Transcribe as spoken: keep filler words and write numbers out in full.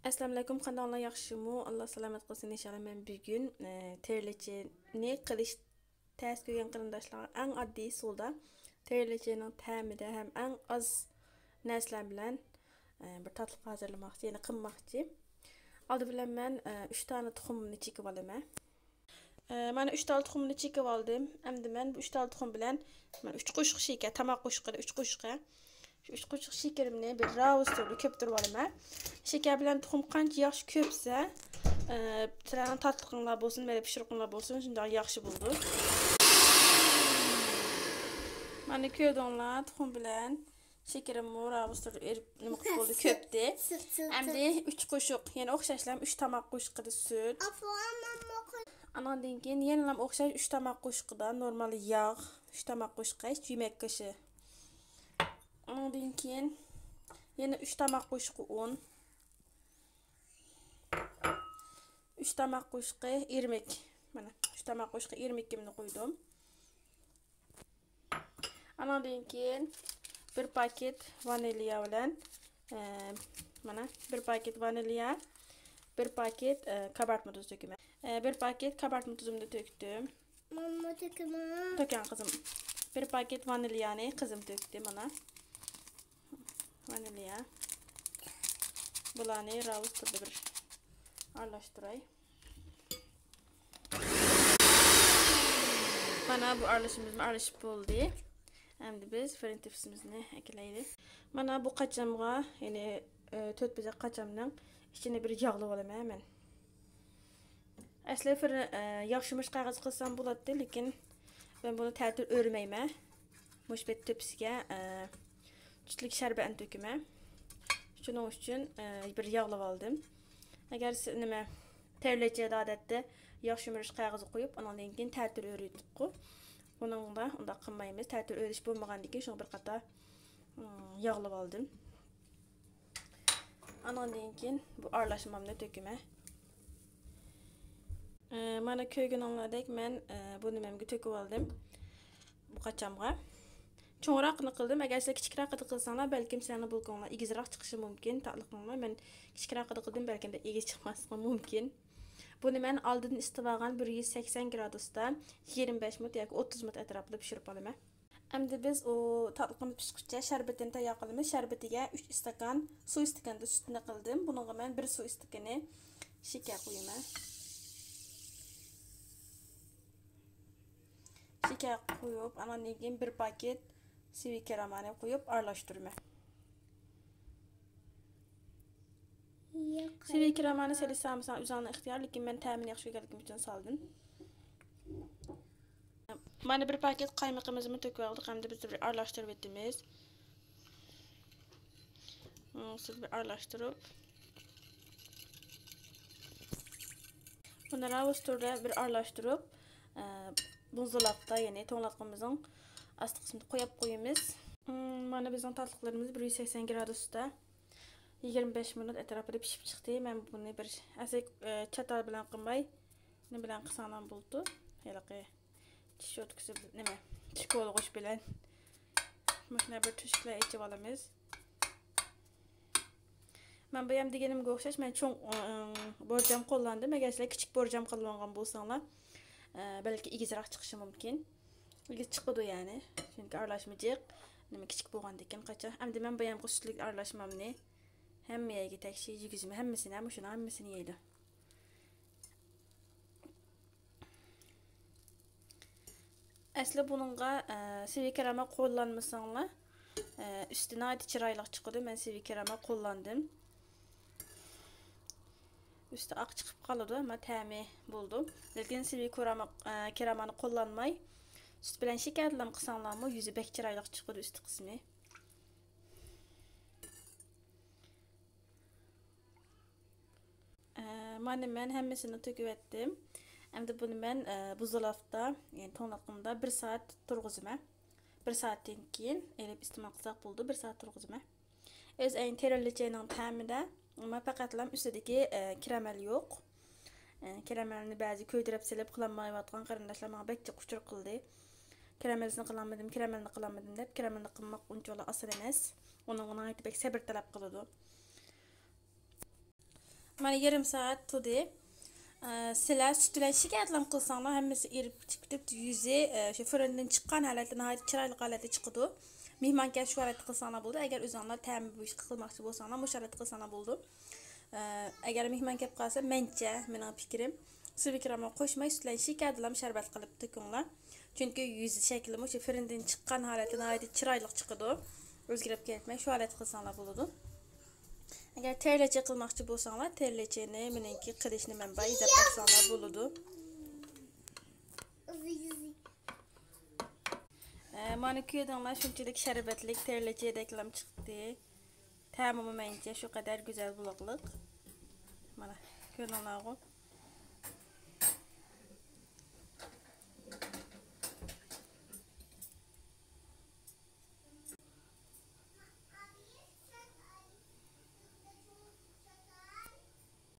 ئەسسالامۇئەلەيكۇم، قانداقلار، ياخشىمۇ؟ ئاللا سالامەت قىلسۇن ئىنشاللا. مەن بۈگۈن، ئە، تېرىلچىنى قىلىش تەس كۆرگەن قېرىنداشلارغا ئەڭ ئاددىي ئۇسۇلدا تېرىلچىنىڭ تەمىدە ھەم ئەڭ ئاز نەرسىلەر بىلەن، ئە، بىر تاتلىق ھازىرلىماقچى، يەنى قىلماقچى. ئالدى بىلەن مەن، ئە، ئۈچ دانە تۇخۇمنى چېكىپ ئالىمەن. ئە، مانا ئۈچ تال تۇخۇمنى چېكىپ ئالدىم. ئەمدى مەن بۇ ئۈچ تال تۇخۇم بىلەن مانا ئۈچ قوشۇق شېكەر، تاماق قوشۇقى، ئۈچ قوشۇقى، شۇ ئۈچ قوشۇق شېكىرىمنى بىر راۋۇس تۈرىدە كۆپتۈرۈپ ئالىمەن. شېكەر بىلەن تۇخۇم قانچە ياخشى كۆپسە، ئە، سىلەرنىڭ تاتلىقىڭلار بولسۇن، مەيلى پىشۇرۇقۇڭلار بولسۇن، شۇنداق ياخشى بولىدۇ. مانا كۆردۈڭلار، تۇخۇم بىلەن شېكىرىممۇ راۋۇس تۈرىدە ئېرىپ، نېمە قىلىپ بولدى، كۆپتى. ئەمدى ئۈچ قوشۇق، يەنە ئوخشاشلا ئۈچ تاماق قوشۇقىدا سۈت. ئانىڭدىن كېيىن يەنىلا ئوخشاش ئۈچ تاماق قوشۇقىدا نورمال ياغ، ئۈچ تاماق قوشۇقى، ئۈچ يېمەك قېشى. ئانىڭدىن كېيىن يەنە ئۈچ تاماق قوشۇقى ئۇن، ئۈچ تاماق قوشۇقى ئىرمىك. مانا، ئۈچ تاماق قوشۇقى ئىرمىكىمنى قويدۇم. ئانىڭدىن كېيىن بىر پاكېت ۋانىليا بىلەن، ئە، مانا، بىر پاكېت ۋانىليا، بىر پاكېت، ئە، كابارتما تۇزى تۆكىمەن. ئە، بىر پاكېت كابارتما تۇزۇمنى تۆكتۈم. ماما تۆكىمەن. تۆكەڭ، قىزىم. بىر پاكېت ۋانىليانى قىزىم تۆكتى، مانا. ۋانىليا. بۇلارنى راۋۇس تۈرىدە بىر ئارىلاشتۇراي. مانا بۇ ئارىلىشىمىزمۇ ئارىلىشىپ بولدى. ئەمدى بىز فىرىن تېپسىمىزنى ئەكېلەيلى. مانا بۇ قاچامغا، يەنى، ئە، تۆت بېزەك قاچامنىڭ ئىچىنى بىر ياغلىۋالىمەن مەن. ئەسلى فىرىن، ئە، ياخشى يۇمۇرۇش قەغەز قىلسام بولاتتى، لېكىن مەن بۇنى تەتۈر ئۆرمەيمەن. مۇشۇ بەت تۆپىسىگە، ئە، تۈتۈلۈك شەربەتنى تۆكىمەن. شۇنىڭ ئۈچۈن، ئە، بىر ياغلىۋالدىم. ئەگەر سىز، نېمە، تەۋرىلەتچەيدە ئادەتتە ياخشى يۇمۇرۇش قەغىزى قويۇپ، ئۇنىڭدىن كېيىن تەتۈر ئۆرۈيدۇققۇ. بۇنىڭدا ئۇنداق قىلمايمىز. تەتۈر ئۆرۈش بولمىغاندىكىن شۇڭا بىر قاتار، ئىم، ياغلىۋالدىم. ئانىڭدىن كېيىن بۇ ئارىلاشمامنى تۆكىمەن. ئە، مانا كۆرگىنىڭلاردەك مەن، ئە، بۇ نېمەمگە تۆكۈۋالدىم. بۇ قاچامغا. چوڭراقىنى قىلدىم. ئەگەر سىلەر كىچىكرەك قىلىپ قىلساڭلار، بەلكىم سىلەرنىڭ بولكىڭلار ئېگىزراق چىقىشى مۇمكىن، تاتلىقىڭلار. مەن كىچىكرەك قىلىپ قىلدىم، بەلكىم بىر ئېگىز چىقماسلىقى مۇمكىن. بۇنى مەن ئالدىن ئىسىتىۋالغان بىر يۈز سەكسەن گرادۇستا يىگىرمە بەش مىنۇت ياكى ئوتتۇز مىنۇت ئەتراپىدا پىشۇرۇپ ئالىمەن. ئەمدى بىز ئۇ تاتلىقىمىز پىشقۇچە شەربىتىنى تەييار قىلىمىز. شەربىتىگە ئۈچ ئىستاكان سۇ ئىستاكانىدا سۈتنى قىلدىم. بۇنىڭغا مەن بىر سۇ ئىستاكىنى شېكەر قۇيىمەن. شېكەر قۇيۇپ، ئاناندىن كېيىن بىر پاكېت سىۋىي كرېمانى قۇيۇپ ئارىلاشتۇرىمەن. سىۋىي كرېمانى سېلىشسا سالمىساڭ ئۆزۈڭنىڭ ئىختىيارى، لېكىن مەن تەمىنى ياخشى كۆرگەنلىكىم ئۈچۈن سالدىم. مانا بىر پاكېت قايمىقىمىزمۇ تۆكۈۋالدۇق، ئەمدى بىز بىر ئارىلاشتۇرۇۋېتىمىز. بىر ئارىلاشتۇرۇپ، بۇنى راۋۇس تۈرىدە بىر ئارىلاشتۇرۇپ، ئە، بۇزۇلاپتا، يەنى توڭلاتقۇمىزنىڭ ئاستى قىسمىدا قويۇپ قويىمىز. مانا بىزنىڭ تاتلىقلىرىمىز بىر يۈز سەكسەن گرادۇستا يىگىرمە بەش مىنۇت ئەتراپىدا پىشىپ چىقتى. مەن بۇنى بىر ئەسلى، ئە، چاتال بىلەن قىلماي، نېمە بىلەن قىلساڭلار بولىدۇ. ھېلىقى چىش چوتكىسى، نېمە، چىش كولىغۇچ بىلەن مۇشۇنداق بىر تۆشۈكلەر ئېچىۋالىمىز. مەن بايام دېگىنىمگە ئوخشاش، مەن چوڭ، ئى، بورجام قوللاندىم. ئەگەر سىلەر كىچىك بورجام قوللانغان بولساڭلار، ئى، بەلكى ئېگىزراق چىقىشى مۇمكىن. ئېگىز چىقىدۇ يەنى. چۈنكى ئارىلاشما جىق. نېمە، كىچىك بولغاندىكىن قاچا. ئەمدى مەن بايامقى سۈتلۈك ئارىلاشمامنى ھەممە يەرگە تەكشى يېگۈزىمەن. ھەممىسىنى، مۇشۇنىڭ ھەممىسىنى يەيدۇ. ئەسلى بۇنىڭغا، ئە، سىۋىي كرېما قوللانمىساڭلار، ئە، ئۈستى ناھايىتى چىرايلىق چىقىدۇ. مەن سىۋىي كرېما قوللاندىم. ئۈستى ئاق چىقىپ قالىدۇ، ئەمما تەمى بولىدۇ. لېكىن سىۋىي كرېما، ئە، كرېمانى قوللانماي، سۈت بىلەن شېكەر بىلەن قىلساڭلارمۇ يۈزى بەك چىرايلىق چىقىدۇ ئۈستى قىسمى. ئە، مانا مەن ھەممىسىنى تۆكۈۋەتتىم. ئەمدى بۇنى مەن، ئە، بۇزۇلاپتا، يەنى توڭلاتقۇمدا بىر سائەت تۇرغۇزىمەن. بىر سائەتتىن كېيىن ئېلىپ ئىستېمال قىلساق بولىدۇ، بىر سائەت تۇرغۇزىمەن. ئۆزى ئەينى تېرىلچەينىڭ تەمىدە، ئەمما پەقەتلا ئۈستىدىكى، ئە، كرېمەل يوق. ئە، كرېمەلنى بەزى كۆيدۈرۈپ سېلىپ قىلالمايۋاتقان قېرىنداشلار ماڭا بەك جىق ئۇچۇر قىلدى. كرېمەلسىنى قىلالمىدىم، كرېمەلنى قىلالمىدىم دەپ، كرېمەلنى قىلماق ئۇنچىۋالا ئاسان ئەمەس. ئۇنىڭغا ناھايىتى بەك سەبىر تەلەپ قىلىدۇ. مانا يېرىم سائەت تۇردى. ئە، سىلەر سۈت بىلەن شېكەردىلام قىلساڭلار، ھەممىسى ئېرىپ پىشىپ كېتىپ، يۈزى، ئە، شۇ فىرىندىن چىققان ھالەتتە ناھايىتى چىرايلىق ھالەتتە چىقىدۇ. مېھمان كەلسە شۇ ھالەتتە قىلساڭلار بولىدۇ. ئەگەر ئۆزۈڭلار تەمى بويىچە قىلماقچى بولساڭلار، مۇشۇ ھالەتتە قىلساڭلار بولىدۇ. ئە، ئەگەر مېھمان كەپ قالسا، مەنچە، مېنىڭ پىكرىم، سۇ بىكرامنى قوشماي، سۈت بىلەن شېكەردىلام شەربەت قىلىپ تۆكۈڭلار. چۈنكى يۈز شەكلىمۇ شۇ فىرىندىن چىققان ھالەتتە ناھايىتى چىرايلىق چىقىدۇ. ئۆزگەرتىپ كەتمەي، شۇ ھالەتتە قىلساڭلار بولىدۇ. ئەگەر تېرىلچە قىلماقچى بولساڭلار، تېرىلچىنى مېنىڭكى قىلىشنى مەنبە يېزىپ باقساڭلار بولىدۇ. ئە، مانا كۆردۈڭلار، شۇنچىلىك شەربەتلىك تېرىلچىدەكلام چىقتى. تەمىمۇ مەنچە شۇ قەدەر گۈزەل بولۇقلۇق. مانا، كۆردۈڭلارغۇ.